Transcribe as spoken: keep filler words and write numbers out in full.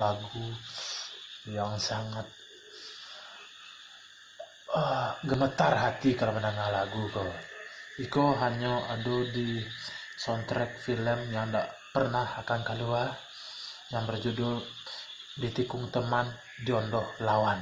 lagu yang sangat, ah, gemetar hati kalau mandanga lagu ko. Iko hanyo ado di soundtrack film yang ndak pernah akan kalua, yang berjudul Ditikung Teman, Diondoh Lawan.